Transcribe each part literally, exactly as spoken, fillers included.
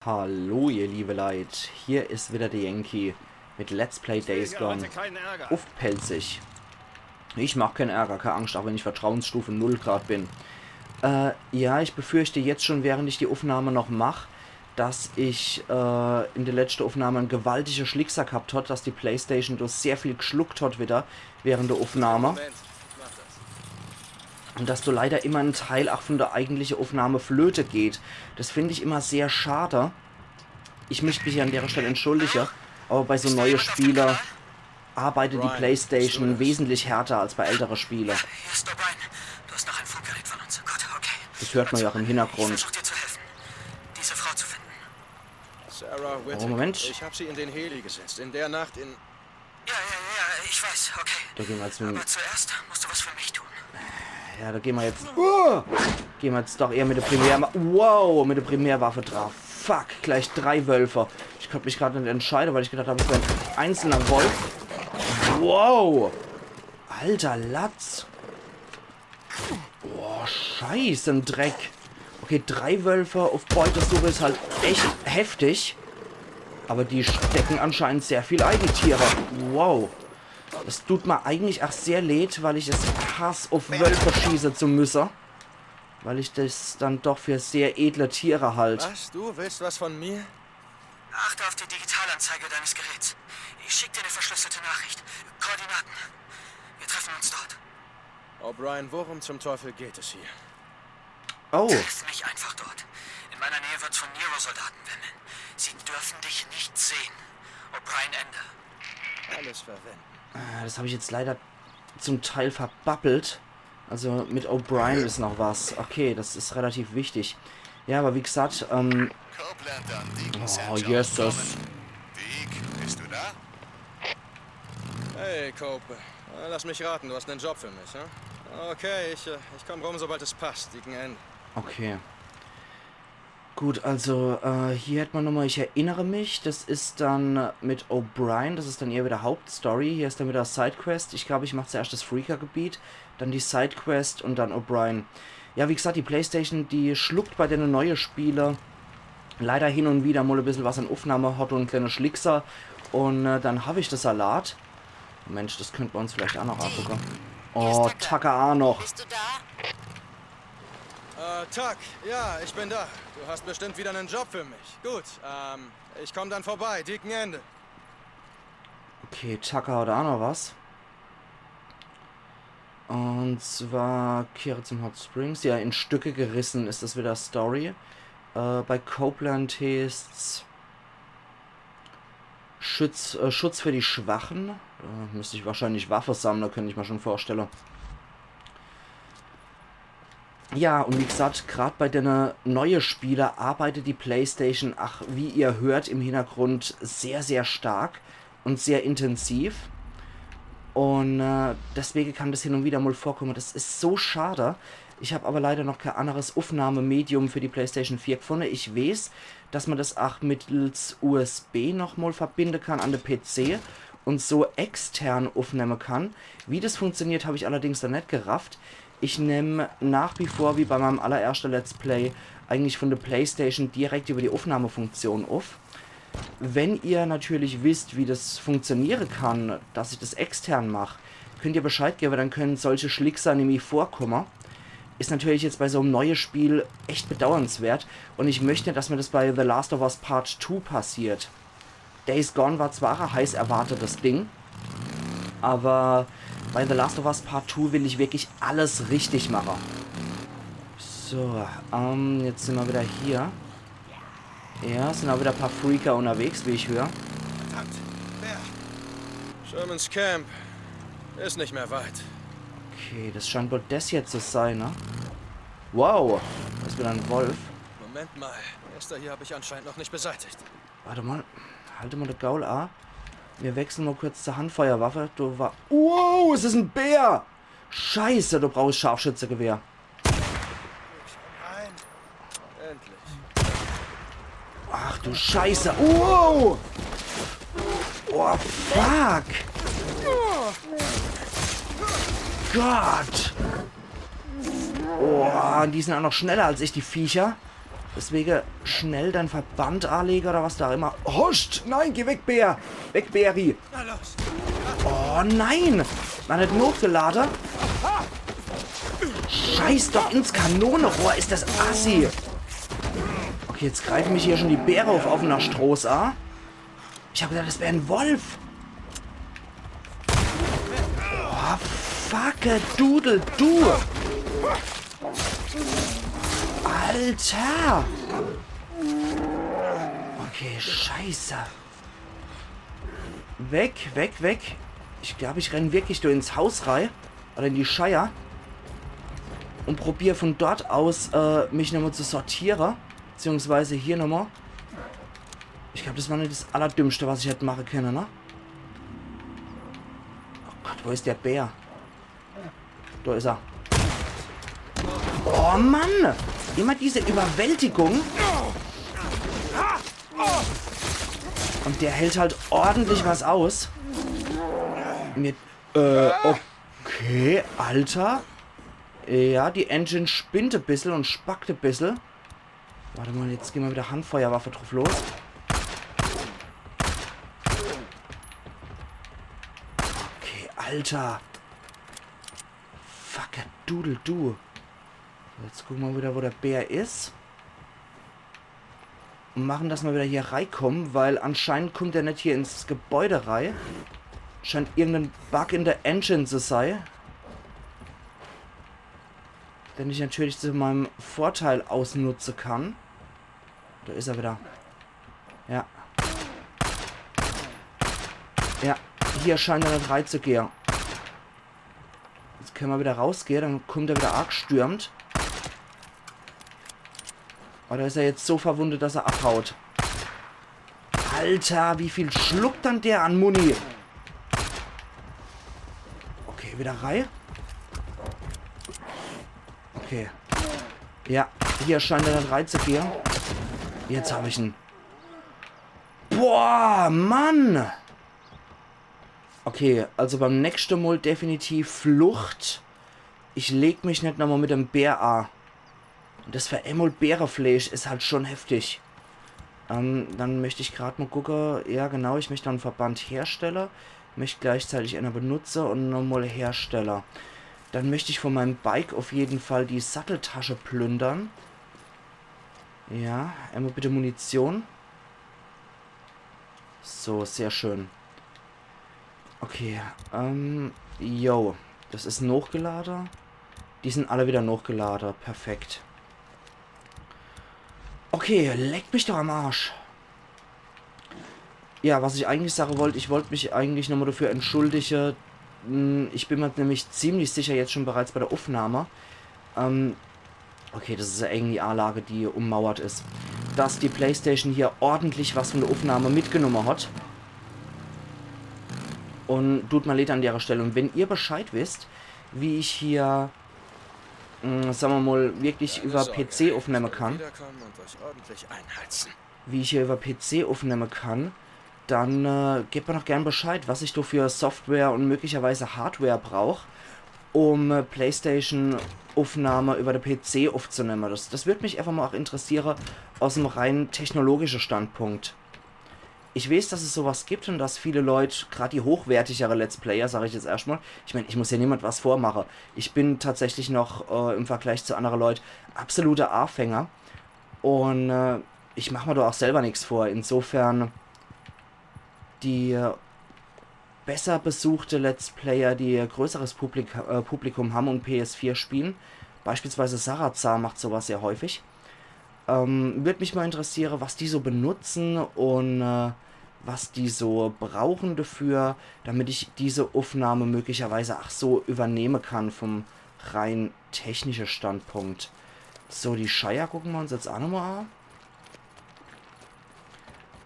Hallo ihr liebe Leit, hier is wieder de Yankee mit Let's Play Days Gone uff Pälzisch. Ich mach kän Ärger, kän Angscht, auch wenn ich Vertrauensstufe null grad bin. Äh, ja, ich befürchte jetzt schon, während ich die Uffnahme noch mach, dass ich äh, in de letschte Uffnahme en gewaltige Schlickser gehabt hab, dass die Playstation do sehr viel gschluckt hot wieder während de Uffnahme. Un dass do leider immer en Teil auch von de eigentliche Uffnahme flöte geht. Das find ich immer sehr schade. Ich möcht mich an dere Stell entschuldige, aber bei so neue Spiele arbeitet die Playstation wesentlich härter als bei ältere Spiele. Hier ist O'Brien. Du hast noch ein Funkgerät von uns. Gut, okay. Das hört man ja auch im Hintergrund. Ich versuch dir zu helfen, diese Frau zu finden. Sarah Whittaker. Oh, Moment. Ich hab sie in den Heli gesetzt. In der Nacht in Ja, ja, ja, ich weiß. Okay. Da gehen wir jetzt mit. Aber zuerst musst du was für mich tun. Ja, da gehen wir jetzt. Oh! Gehen wir jetzt doch eher mit der Primär. Wow, mit der Primärwaffe drauf. Fuck, gleich drei Wölfe. Ich konnt mich grad net entscheide, weil ich gedacht hab, es wär en einzelner Wolf. Wow. Alter Latz. Boah, scheiße, en Dreck. Okay, drei Wölfe uff Beutesuche is halt echt heftig. Aber die stecke anscheinend sehr viel ei, die Tiere. Wow. Es tut mir eigentlich auch sehr leed, weil ich es hass, uff Wölfe schieße zu müsse. Weil ich das dann doch für sehr edle Tiere halt. Was? Du willst was von mir? Achte auf die Digitalanzeige deines Geräts. Ich schick dir eine verschlüsselte Nachricht. Koordinaten. Wir treffen uns dort. O'Brien, worum zum Teufel geht es hier? Oh. Triff mich einfach dort. In meiner Nähe wird's von Nero-Soldaten wimmeln. Sie dürfen dich nicht sehen. O'Brien, Ende. Alles verwenden. Äh, das hab ich jetzt leider zum Teil verbabbelt. Also mit O'Brien is noch was. Okay, das is relativ wichtig. Ja, aber wie gesagt, ähm, Copeland an Deacon Saint John. Oh, Jesus. Deek, bist du da? Hey, Cope. Äh, lass mich raten, du hast einen Job für mich, hm? Okay, ich, äh, ich komm rum, sobald es passt. Deacon, Ende. Okay. Gut, also, äh, hier hätt man nochmal, ich erinnere mich, das is dann mit O'Brien, das is dann eher wieder Hauptstory. Hier is dann wieder Sidequest. Ich glaub, ich mach zuerscht das Freaker-Gebiet, dann die Sidequest un dann O'Brien. Ja, wie gesagt, die Playstation, die schluckt bei dene neue Spiele leider hin un wieder mal e bissel was an Uffnahme, hot en kleine Schlickser un, äh, dann hab ich das Salat. Mensch, das könnt mer uns vielleicht auch noch angucke. Oh, Tucker auch noch. Bist du da? Äh, Tuck, ja, ich bin da. Du hast bestimmt wieder einen Job für mich. Gut, ähm, ich komm dann vorbei. Deacon, Ende. Okay, Tucker hat auch noch was. Un zwar Kehre zum Hot Springs. Ja, in Stücke gerissen is das wieder Story. Äh, bei Copeland heißt's Schutz, äh, Schutz für die Schwachen. Äh, müsst ich wahrscheinlich Waffe sammle, könnt ich mer schon vorstelle. Ja, un wie gesagt, grad bei dene neue Spiele arbeitet die Playstation, ach, wie ihr hört, im Hintergrund sehr, sehr stark un sehr intensiv. Un, äh, deswege kann das hin un wieder mal vorkomme. Das is so schade. Ich hab aber leider noch kee anneres Uffnahmemedium für die Playstation vier gefunne. Ich weeß, dass mer das ach mittels U S B noch mal verbinde kann an de P C un so extern uffnemme kann. Wie das funktioniert, hab ich allerdings noch net gerafft. Ich nemm nach wie vor, wie bei meinem allererschte Let's Play, eigentlich von de Playstation direkt über die Uffnahmefunktion uff. Wenn ihr natürlich wisst, wie das funktioniere kann, dass ich das extern mach, könnt ihr Bescheid gewwe, dann können solche Schlickser nimmi vorkomme. Is natürlich jetzt bei so'm neue Spiel echt bedauernswert un ich möcht net, dass mer das bei The Last of Us Part Two passiert. Days Gone war zwar e heiß erwartetes Ding, aber bei The Last of Us Part Two will ich wirklich alles richtig mache. So, ähm, jetzt sin mer wieder hier. Ja, sin auch wieder paar Freaker unterwegs, wie ich hör. Verdammt. Ja. Sherman's Camp is nicht mehr weit. Okay, das scheint wohl das hier zu sein, ne? Wow, das is wieder en Wolf. Moment mal. Nester hier hab ich anscheinend noch nicht beseitigt. Warte mal. Halt mal de Gaul a. Mir wechseln mal kurz zur Handfeuerwaffe. Du war. Wow, es is en Bär! Scheiße, du brauchst Scharfschützegewehr. Nein. Endlich. Ach du Scheiße. Wow! Oh, fuck! Gott! Oh, die sin auch noch schneller als ich, die Viecher. Deswege schnell dein Verband anlege oder was do immer. Hoscht! Nein, geh weg, Bär! Weg, Bäri! Oh nein! War net nochgelade? Scheiß doch ins Kanonerohr, is das assi! Okay, jetzt greife mich hier schon die Bäre uff offener Stroß a. Ich hab gedacht, das wär en Wolf. Oh, fuck, Dudel, du! Alter! Okay, scheiße. Weg, weg, weg. Ich glaub, ich renn wirklich do ins Haus rei. Oder in die Scheier. Und probier von dort aus, äh, mich nochmal zu sortiere. Beziehungsweise hier nochmal. Ich glaub, das war net das Allerdümmste, was ich hätt mache könne, ne? Oh Gott, wo is der Bär? Do is er. Oh Mann! Immer diese Überwältigung. Und der hält halt ordentlich was aus. Mir, äh, okay, Alter. Ja, die Engine spinnt e bissel und spackt e bissel. Warte mal, jetzt geh mer wieder Handfeuerwaffe drauf los. Okay, Alter. Fuck, Dudel, du. Jetzt gucke mer wieder, wo der Bär is. Und mache, dass mer wieder hier reikomme, weil anscheinend kommt er net hier ins Gebäude rei. Scheint irgenden Bug in der Engine zu sei, den ich natürlich zu meinem Vorteil ausnutze kann. Do is er wieder. Ja. Ja, hier scheint er net reizugehe. Jetzt könne mer wieder rausgehe, dann kommt er wieder agestürmt. Oder is er jetzt so verwundet, dass er abhaut? Alter, wie viel schluckt dann der an Muni? Okay, wieder rei. Okay. Ja, hier scheint er net reizugehe. Jetzt hab ich en. Boah, Mann! Okay, also beim nächschte Mol definitiv Flucht. Ich leg mich net nochmal mit dem Bär a. Und das für emol Bärefleisch is halt schon heftig. Ähm, dann möcht ich grad mal gucke. Ja, genau, ich möcht en Verband herstelle. Möcht gleichzeitig ener benutze und nochmal herstelle. Dann möcht ich von meinem Bike auf jeden Fall die Satteltasche plündern. Ja, emol bitte Munition. So, sehr schön. Okay, ähm, yo. Das is nochgelade. Die sind alle wieder nochgelade. Perfekt. Okay, leck mich doch am Arsch. Ja, was ich eigentlich sage wollt, ich wollt mich eigentlich nochmal dafür entschuldige. Hm, ich bin mir nämlich ziemlich sicher jetzt schon bereits bei der Aufnahme, ähm, okay, das is ja irgendwie Anlage, die ummauert is, dass die Playstation hier ordentlich was von der Aufnahme mitgenommen hat. Und tut mir leid an der Stelle. Und wenn ihr Bescheid wisst, wie ich hier, mh, sagen wir mal, wirklich über P C aufnehmen kann, wie ich hier über P C aufnehmen kann, dann, äh, gebt mir noch gern Bescheid, was ich do für Software und möglicherweise Hardware brauch, um, äh, Playstation-Aufnahme über de P C aufzunehmen. Das, das würd mich einfach mal auch interessieren, aus dem rein technologischen Standpunkt. Ich weiß, dass es sowas gibt und dass viele Leute, grad die hochwertigere Let's Player, sag ich jetzt erstmal, ich mein, ich muss ja niemand was vormachen. Ich bin tatsächlich noch, äh, im Vergleich zu anderen Leuten absoluter Anfänger. Und, äh, ich mach mir da auch selber nichts vor. Insofern, die besser besuchte Let's Player, die größeres Publik äh, Publikum haben und P S vier spielen, beispielsweise Sarazar macht sowas sehr häufig, ähm, würd mich mal interessieren, was die so benutzen und, äh, was die so brauchen dafür, damit ich diese Aufnahme möglicherweise auch so übernehmen kann vom rein technischen Standpunkt. So, die Scheier gucken wir uns jetzt auch nochmal an.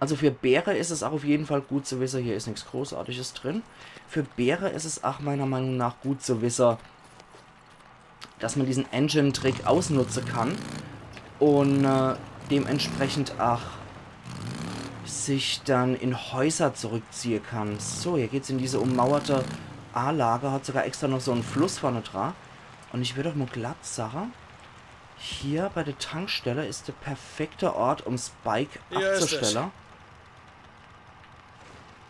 Also für Bäre is es auch auf jeden Fall gut zu wissen, hier is nichts Großartiges drin. Für Bäre is es auch meiner Meinung nach gut zu wissen, dass man diesen Engine-Trick ausnutzen kann und, äh, dementsprechend auch sich dann in Häuser zurückziehen kann. So, hier geht's in diese ummauerte Anlage, hat sogar extra noch so einen Fluss vorne dran. Und ich würd doch mal glatt sagen, Hier bei der Tankstelle is der perfekte Ort, um's Bike Hier is es. abzustelle.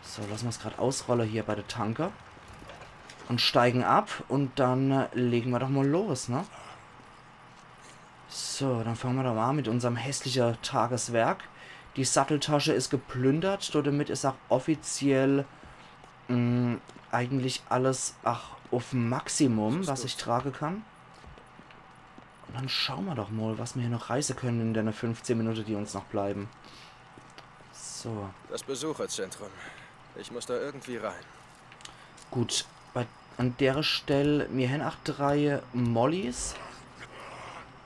So, lass ma's grad ausrolle hier bei der Tanke. Und steigen ab und dann äh, legen wir doch mal los, ne? So, dann fangen wir doch mal an mit unserem hässlichen Tageswerk. Die Satteltasche is geplündert, damit is auch offiziell mh, eigentlich alles ach, auf Maximum, was ich tragen kann. Und dann schauen wir doch mal, was wir hier noch reißen können in den fünfzehn Minuten, die uns noch bleiben. So. Das Besucherzentrum. Ich muss da irgendwie rein. Gut, bei, an der Stelle, mir hän ach drei Mollys.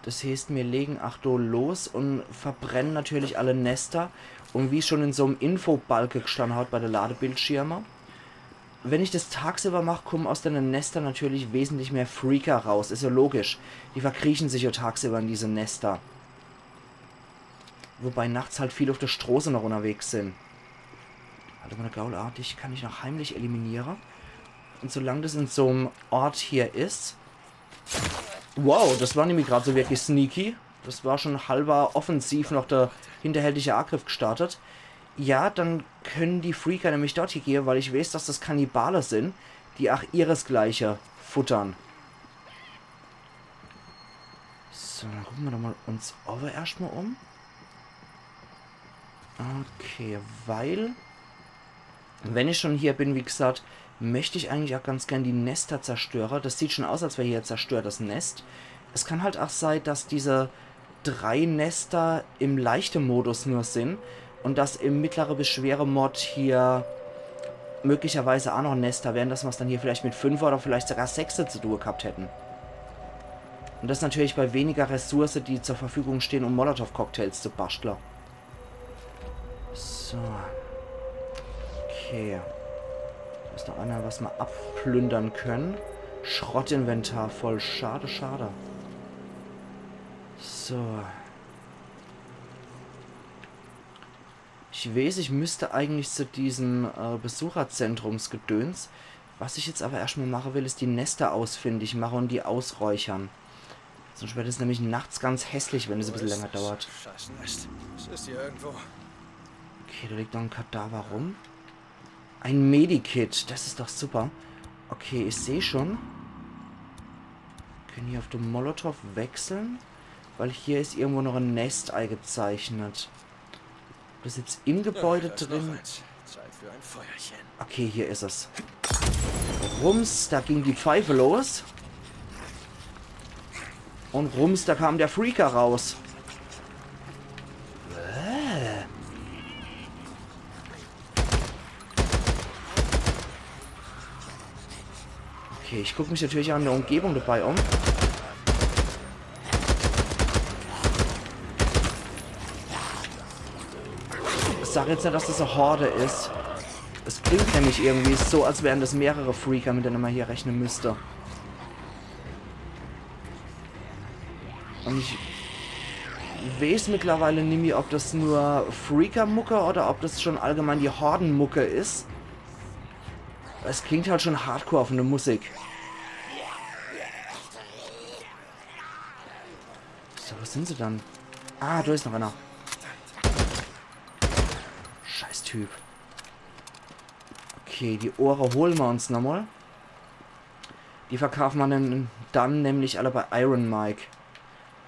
Das heißt, mir legen ach do los und verbrennen natürlich alle Nester. Und wie schon in so'm Infobalke gestanden hat bei der Ladebildschirme, wenn ich das tagsüber mach, kommen aus den Nester natürlich wesentlich mehr Freaker raus. Is ja logisch. Die verkriechen sich ja tagsüber in diese Nester. Wobei nachts halt viel auf der Stroße noch unterwegs sind. Halt mal, Gaul, ah, dich kann ich noch heimlich eliminieren. Und solange das in so'm Ort hier is. Wow, das war nämlich grad so wirklich sneaky. Das war schon halber offensiv noch der hinterhältige Angriff gestartet. Ja, dann können die Freaker nämlich dort hier gehen, weil ich weiß, dass das Kannibale sind, die ach ihresgleiche futtern. So, dann gucken wir doch mal uns aber erstmal um. Okay, weil, wenn ich schon hier bin, wie gesagt, möchte ich eigentlich auch ganz gern die Nester zerstören. Das sieht schon aus, als wäre hier zerstörtes Nest. Es kann halt auch sein, dass diese drei Nester im leichten Modus nur sind und dass im mittleren bis schweren Mod hier möglicherweise auch noch Nester wären, dass wir es dann hier vielleicht mit fünf oder vielleicht sogar sechs zu tun gehabt hätten. Und das natürlich bei weniger Ressourcen, die zur Verfügung stehen, um Molotow-Cocktails zu basteln. So. Okay. Da ist noch einer, was wir abplündern können. Schrottinventar voll. Schade, schade. So. Ich weiß, ich müsste eigentlich zu diesem äh, Besucherzentrumsgedöns. Was ich jetzt aber erstmal machen will, ist die Nester ausfindig machen und die ausräuchern. Sonst wird es nämlich nachts ganz hässlich, wenn es ein bisschen länger dauert. Scheiß Nest. Es ist hier irgendwo. Okay, da liegt noch ein Kadaver rum. Ein Medikit, das ist doch super. Okay, ich sehe schon. Können hier auf den Molotow wechseln, weil hier ist irgendwo noch ein Nest eingezeichnet. Ob das jetzt im Gebäude Da ist noch drin. Eins. Zeit für ein Feuerchen. Okay, hier ist es. Rums, da ging die Pfeife los. Und rums, da kam der Freaker raus. Äh. Okay, ich guck mich natürlich auch in der Umgebung dabei um. Ich sag jetzt nicht, dass das eine Horde ist. Es klingt nämlich irgendwie so, als wären das mehrere Freaker, mit denen man hier rechnen müsste. Und ich weiß mittlerweile nimmi, ob das nur Freaker-Mucke oder ob das schon allgemein die Horden-Mucke ist. Es klingt halt schon hardcore von der Musik. So, wo sind sie dann? Ah, da ist noch einer. Scheiß Typ. Okay, die Ohre holen wir uns nochmal. Die verkaufen wir dann, dann nämlich alle bei Iron Mike.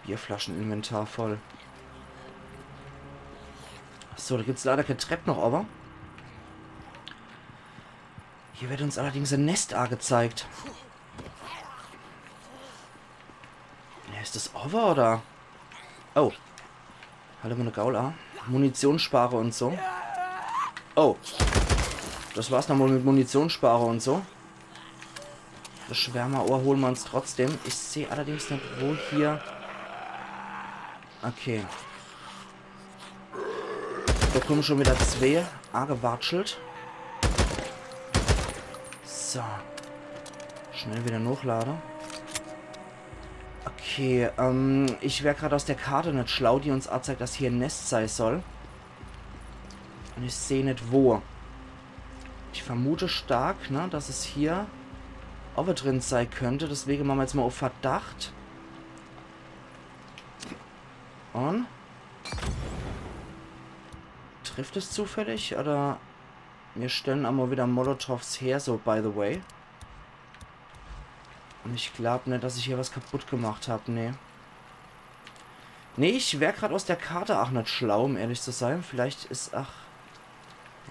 Bierflascheninventar voll. So, da gibt's leider keine Treppe noch, aber hier wird uns allerdings ein Nest angezeigt. Ja, ist das over oder? Oh. Hallo, meine Gaula. Munitionsspare und so. Oh. Das war's nochmal mit Munitionsspare und so. Das Schwärmerohr holen wir uns trotzdem. Ich sehe allerdings nicht, wo hier. Okay. Da kommen schon wieder zwei angewatschelt. So. Schnell wieder hochlade. Okay, ähm, ich wär grad aus der Karte nicht schlau, die uns anzeigt, dass hier ein Nest sein soll. Und ich sehe nicht wo. Ich vermute stark, ne, dass es hier aber drin sein könnte. Deswegen machen wir jetzt mal auf Verdacht. Und? Trifft es zufällig? Oder mir stellen aa mol wieder Molotovs her, so by the way. Und ich glaub net, dass ich hier was kaputt gemacht hab, nee. Nee, ich wär grad aus der Karte aa net schlau, um ehrlich zu sein. Vielleicht is, ach,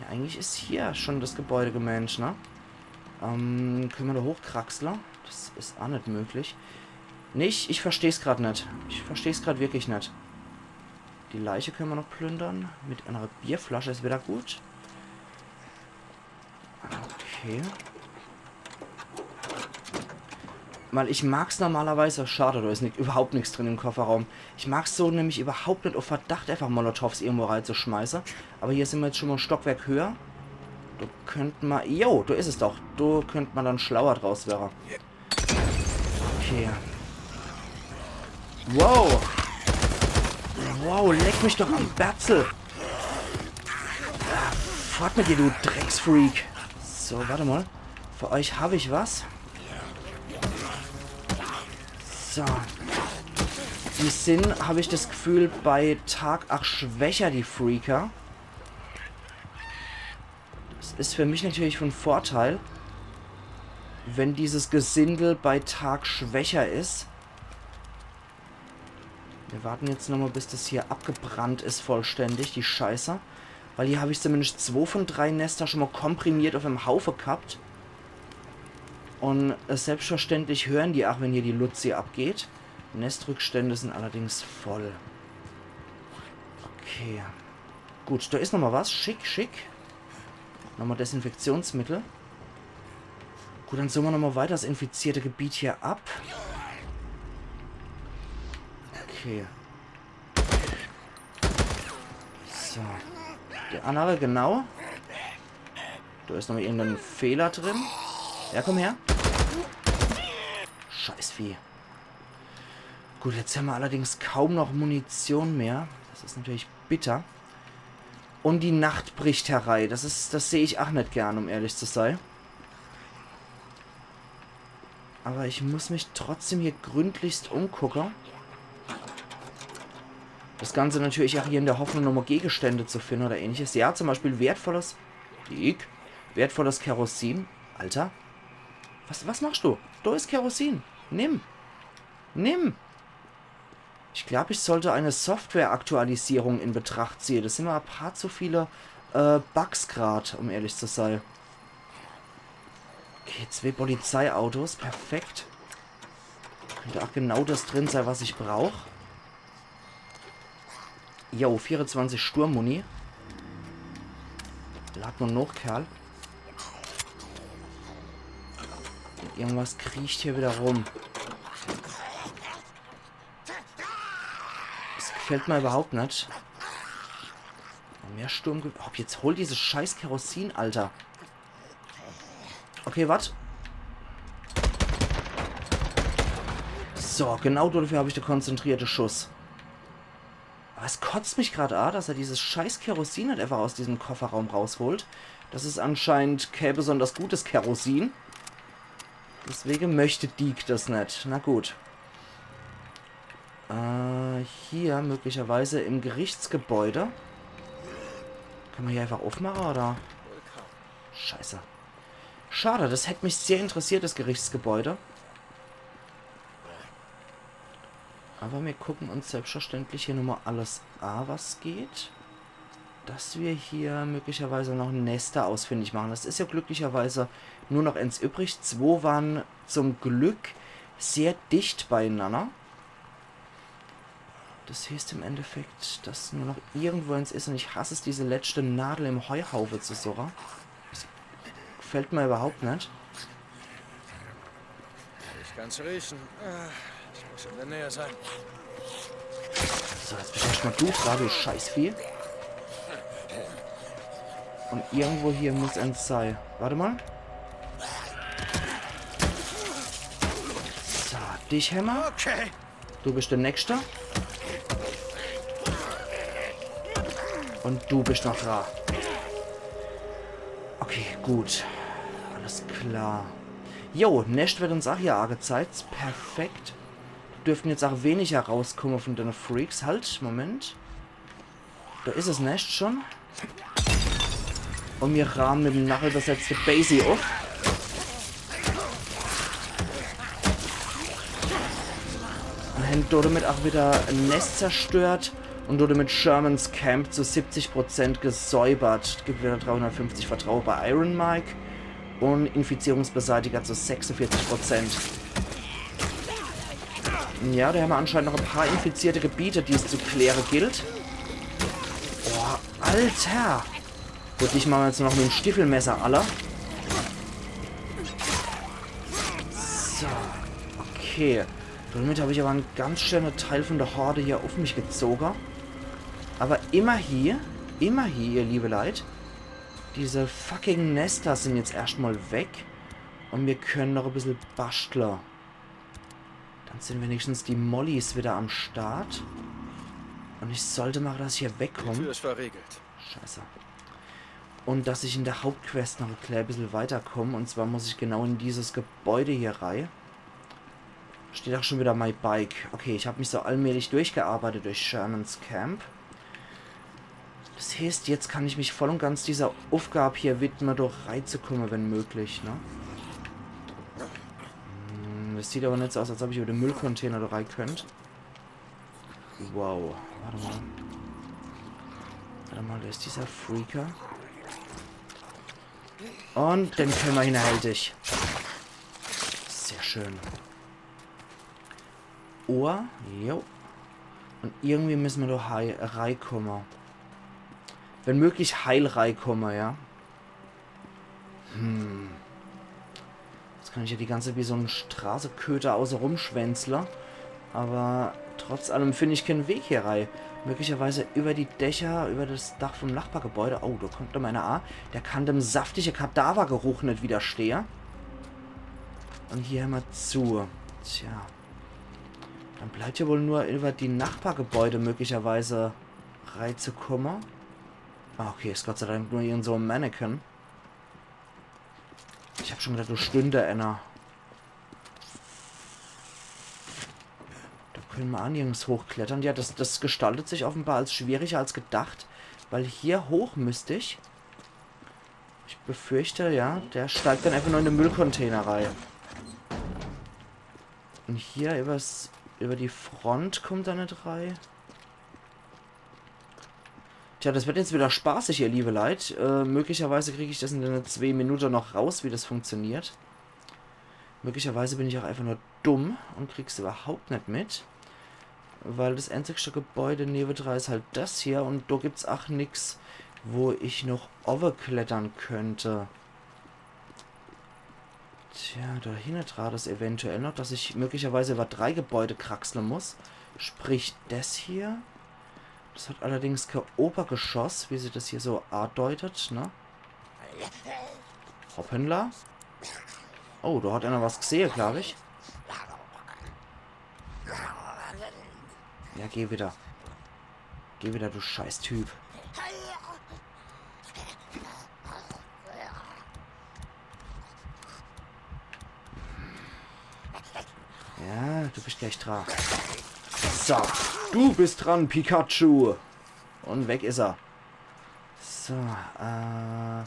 ja, eigentlich is hier schon das Gebäude gemeint, ne? Ähm, könne mer do hochkraxle? Das is aa net möglich. Nee, ich, ich versteh's grad net. Ich versteh's grad wirklich net. Die Leiche könne mer noch plündern. Mit einer Bierflasche is wieder gut. Okay. Weil ich mag's normalerweise, schade, do is nix, überhaupt nix drin im Kofferraum. Ich mag's so nämlich überhaupt net, auf Verdacht einfach Molotovs irgendwo reizuschmeiße. Aber hier sin mer jetzt schon mol e Stockwerk höher. Do könnt mer, jo, do is es doch. Do könnt mer dann schlauer draus werre. Okay. Wow. Wow, leck mich doch am Batzel. Fort mit dir, du Drecksfreak. So, warte mal. Für euch hab ich was. So. Die sin, hab ich das Gefühl, bei Tag ach schwächer, die Freaker. Das is für mich natürlich von Vorteil, wenn dieses Gesindel bei Tag schwächer is. Wir warten jetzt nochmal, bis das hier abgebrannt is vollständig, die Scheiße. Weil hier hab ich zumindest zwo von drei Nester schon mal komprimiert auf em Haufe gehabt. Und, äh, selbstverständlich hören die ach, wenn hier die Luzi abgeht. Nestrückstände sin allerdings voll. Okay. Gut, do is nochmal was. Schick, schick. Nochmal Desinfektionsmittel. Gut, dann suche mer nochmal weiter das infizierte Gebiet hier ab. Okay. So. Der andere, genau. Do is nochmal irgendein Fehler drin. Ja, komm her. Scheißvieh. Gut, jetzt hemmer allerdings kaum noch Munition mehr. Das is natürlich bitter. Und die Nacht bricht herei. Das is, das seh ich ach net gern, um ehrlich zu sei. Aber ich muss mich trotzdem hier gründlichst umgucke. Das Ganze natürlich ach hier in der Hoffnung, nochmal Gegenstände zu finden oder ähnliches. Ja, zum Beispiel wertvolles, Dick, wertvolles Kerosin. Alter. Was, was machst du? Do is Kerosin. Nimm. Nimm. Ich glaub, ich sollte eine Software-Aktualisierung in Betracht ziehen. Das sind mir ein paar zu viele, äh, Bugs grad, um ehrlich zu sein. Okay, zwei Polizeiautos, perfekt. Könnte auch genau das drin sein, was ich brauch. Jo, vierundzwanzig Sturmmuni. Lad nur noch, Kerl. Irgendwas kriecht hier wieder rum. Das gefällt mir überhaupt nicht. Mehr Sturm. Hopp, jetzt hol dieses scheiß Kerosin, Alter. Okay, wat? So, genau dafür hab ich den konzentrierten Schuss. Aber es kotzt mich grad an, dass er dieses scheiß Kerosin nicht einfach aus diesem Kofferraum rausholt. Das ist anscheinend kein besonders gutes Kerosin. Deswegen möchte Deek das nicht. Na gut. Äh, hier möglicherweise im Gerichtsgebäude. Kann man hier einfach aufmachen, oder? Scheiße. Schade, das hätte mich sehr interessiert, das Gerichtsgebäude. Aber wir gucken uns selbstverständlich hier nochmal alles an, was geht. Dass wir hier möglicherweise noch Nester ausfindig machen. Das ist ja glücklicherweise nur noch eins übrig. Zwei waren zum Glück sehr dicht beieinander. Das heißt im Endeffekt, dass nur noch irgendwo eins ist. Und ich hasse es, diese letzte Nadel im Heuhaufen zu suchen. Das gefällt mir überhaupt nicht. Ich kann's riechen. Ah, ich muss in der Nähe sein. So, jetzt bist erstmal du dran, du Scheißvieh. Und irgendwo hier muss eins sein. Warte mal. So, dich hämmer. Okay. Du bist der Nächste. Und du bist noch dran. Okay, gut. Alles klar. Jo, Nest wird uns auch hier angezeigt. Perfekt. dürften jetzt auch weniger rauskomme von dene Freaks. Halt, Moment. Do is es Nescht schon. Und mir rahmen mit dem Nachel das letzte Basie uff. Und hän dodemit auch wieder e Nescht zerstört und dodemit Shermans Camp zu siebzig Prozent gesäubert. Gibt wieder dreihundertfünfzig Vertraue bei Iron Mike und Infizierungsbeseitiger zu sechsundvierzig Prozent. Ja, do hämmer anscheinend noch e paar infizierte Gebiete, die es zu kläre gilt. Boah, Alter! Gut, dich mache mer jetzt noch mit dem Stiefelmesser, Alter. So, okay. Damit hab ich aber en ganz schöne Teil von der Horde hier auf mich gezoge. Aber immerhin, immerhin, ihr liebe Leit, diese fucking Nester sind jetzt erscht mal weg. Und mir können noch e bissel baschtle. Dann sind wenigstens die Mollys wieder am Start. Und ich sollt mache, dass ich hier wegkomm. Die Tür ist verriegelt. Scheiße. Und dass ich in der Hauptquest noch e klein bissel weiterkomm. Und zwar muss ich genau in dieses Gebäude hier rei. Steht auch schon wieder my Bike. Okay, ich hab mich so allmählich durchgearbeitet durch Shermans Camp. Das heißt, jetzt kann ich mich voll und ganz dieser Aufgab hier widme, do reizukomme, wenn möglich, ne? Hm, das sieht aber net so aus, als ob ich über den Müllcontainer do rei könnt. Wow, warte mal. Warte mal, da ist dieser Freaker. Und den können wir hinnerhältig. Sehr schön. Ohr, jo. Und irgendwie müssen wir do hei-, reikomme. Wenn möglich, heil reikomme, ja. Hm. Jetzt kann ich ja die ganze Zeit wie so en Straßeköter außerum schwänzle. Aber trotz allem find ich keinen Weg hier rei. Möglicherweise über die Dächer, über das Dach vom Nachbargebäude. Oh, da kommt noch einer an. Der kann dem saftige Kadavergeruch net widerstehe. Und hier hämmer zu. Tja. Dann bleibt ja wohl nur über die Nachbargebäude möglicherweise reizukomme. Ah, okay, ist Gott sei Dank nur irgend so e Mannequin. Ich hab schon gedacht, do stünde einer. Da können wir an nirgends hochklettern. Ja, das, das gestaltet sich offenbar als schwieriger als gedacht, weil hier hoch müsst ich. Ich befürchte, ja, der steigt dann einfach nur in den Müllcontainer rein. Und hier übers, über die Front kommt er net rein. Tja, das wird jetzt wieder spaßig, ihr liebe Leit. Äh, möglicherweise krieg ich das in den zwei Minuten noch raus, wie das funktioniert. Möglicherweise bin ich auch einfach nur dumm und krieg's überhaupt net mit. Weil das einzigste Gebäude newedran ist halt das hier und da gibt's auch nix, wo ich noch overklettern könnte. Tja, da hinten war das eventuell noch, dass ich möglicherweise über drei Gebäude kraxeln muss. Sprich, das hier. Das hat allerdings kein Obergeschoss, wie sich das hier so andeutet, ne? Hoppala. Oh, da hat einer was gesehen, glaub ich. Ja, geh wieder. Geh wieder, du Scheißtyp. Ja, du bist gleich dran. So, du bist dran, Pikachu. Und weg ist er. So, äh.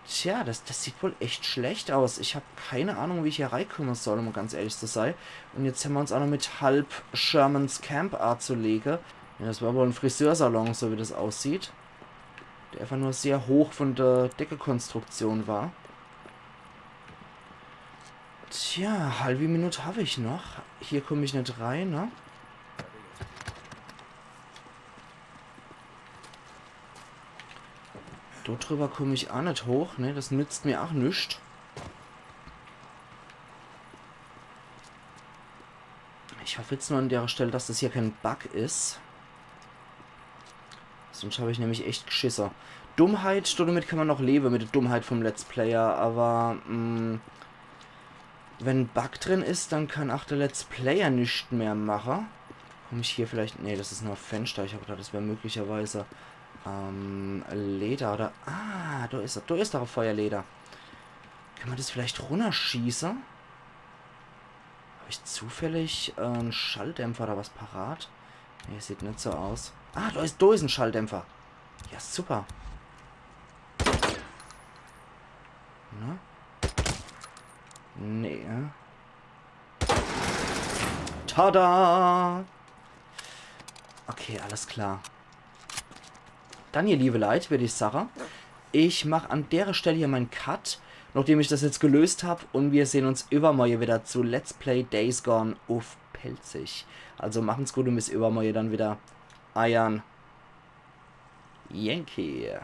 Tja, das, das sieht wohl echt schlecht aus. Ich hab keine Ahnung, wie ich hier reinkommen soll, um ganz ehrlich zu sein. Und jetzt haben wir uns auch noch mit halb Shermans Camp anzulegen. Ja, das war wohl ein Friseursalon, so wie das aussieht. Der einfach nur sehr hoch von der Deckekonstruktion war. Tja, halbe Minute hab ich noch. Hier komm ich net rein, ne? Dort drüber komm ich auch net hoch, ne? Das nützt mir auch nix. Ich hoffe jetzt nur an der Stelle, dass das hier kein Bug ist. Sonst hab ich nämlich echt Geschisse. Dummheit, damit kann man noch leben, mit der Dummheit vom Let's Player, aber, mm, wenn ein Bug drin ist, dann kann auch der Let's Player nichts mehr machen. Komm ich hier vielleicht... Nee, das ist nur ein Fenster. Ich hab gedacht, das wäre möglicherweise, ähm, Leder oder... Ah, da ist er. Da ist doch eine Feuerleder. Kann man das vielleicht runterschießen? Hab ich zufällig äh, en Schalldämpfer oder was parat? Nee, sieht net so aus. Ah, do is, do is en Schalldämpfer. Ja, super. Ne? Nee. Tada! Okay, alles klar. Dann, ihr liebe Leit, würd ich sage, ich mach an dere Stell hier mein Cut, nochdem ich das jetzt gelöst hab, und wir sehn uns iwwermorje wieder zu Let's Play Days Gone uff Pälzisch. Also machen's gut und bis iwwermorje dann wieder. Eiern Yankee.